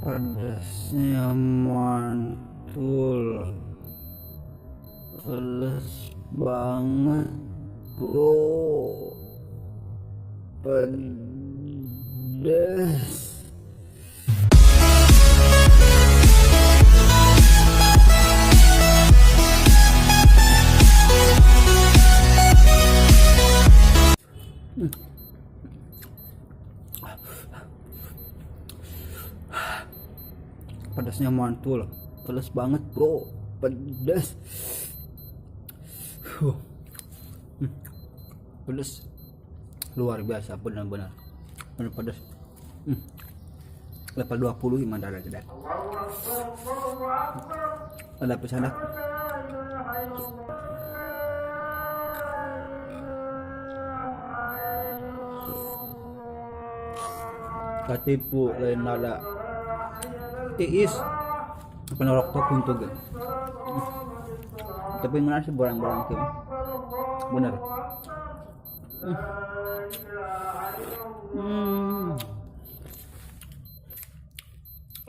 Pedasnya mantul, pedas banget bro, pedas. Pedasnya mantul, pedas banget bro, pedas. Pedas luar biasa, benar-benar benar pedas. Level 20 gimana ada tidak? Ada pesan. Katipu lain nada tiis penorok tok untuk tapi ngerasa barang-barang itu bener.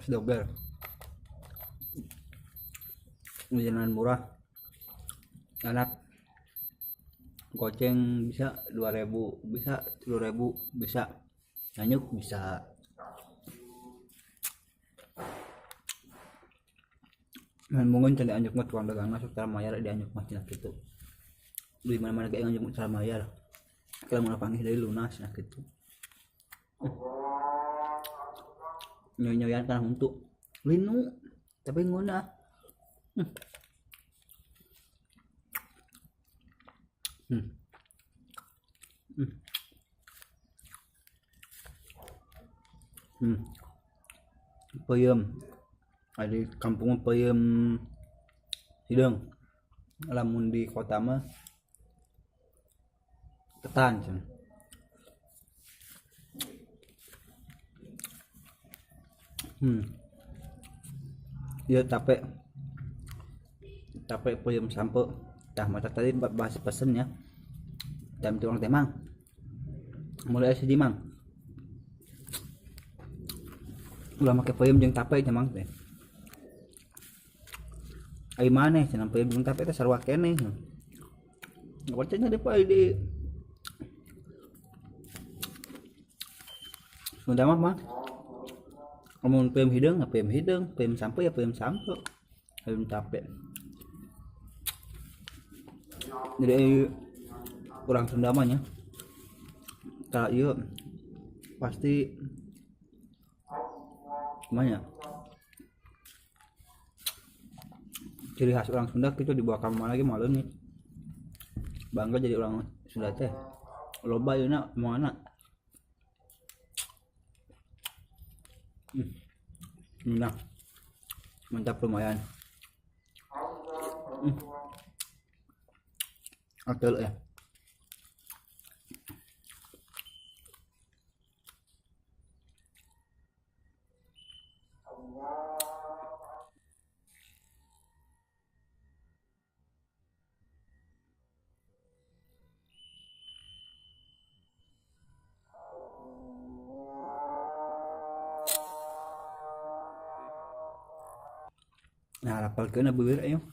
Sedoger jajanan murah, enak, goceng bisa 2000, bisa 3000, bisa nyanyuk, bisa. Dan mungkin cari anjuk mah tukang dagang masuk cara mayar di anjuk mah cenah kitu. Di mana-mana kayak anjuk cara mayar. Kalau mau panggil dari lunas nah gitu. Nyoy-nyoyan kan untuk linu tapi nguna. Peuyeum. Di kampung peuyeum hideung, lamun di kota mah ketan cenah. Ieu tape peuyeum sampe. Tah mata tadi bahas pesen ya. Jam tuang teh mang. Mulai siji mang. Ulah make peuyeum jeung tape nya mang teh. Ai maneh cenah peuyeum jeung tape teh sarua keneh. Ngocehnya di di Sunda mah mah. Amun peuyeum hideung, peuyeum hideung, peuyeum sampe ya peuyeum sampe. Peuyeum tape. Jadi kurang Sunda mah nya. Tah ieu pasti kumaha nya? Ciri khas orang Sunda gitu dibawa ke mana lagi malu nih. Bangga jadi orang Sunda teh. Loba yeuna mana? Nah, mantap lumayan. Atel ya. Nah, rapalkeun beueur ayo.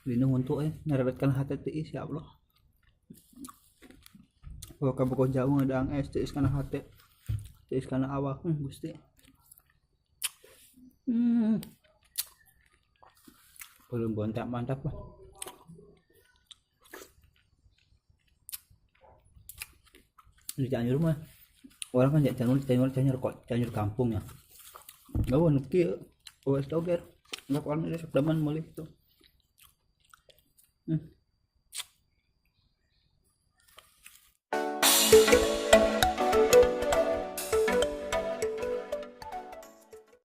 Linu untuk nyarebetkan hati tiis ya Allah. Kalau kamu jauh ngadang es tiis kana hati, tiis kana awak, Gusti. Belum bontak mantap lah. Di Cianjur mah orang kan Cianjur kok Cianjur kampung ya. Enggak nu kieu, OS toger. Enggak orang ini sedaman meuli itu.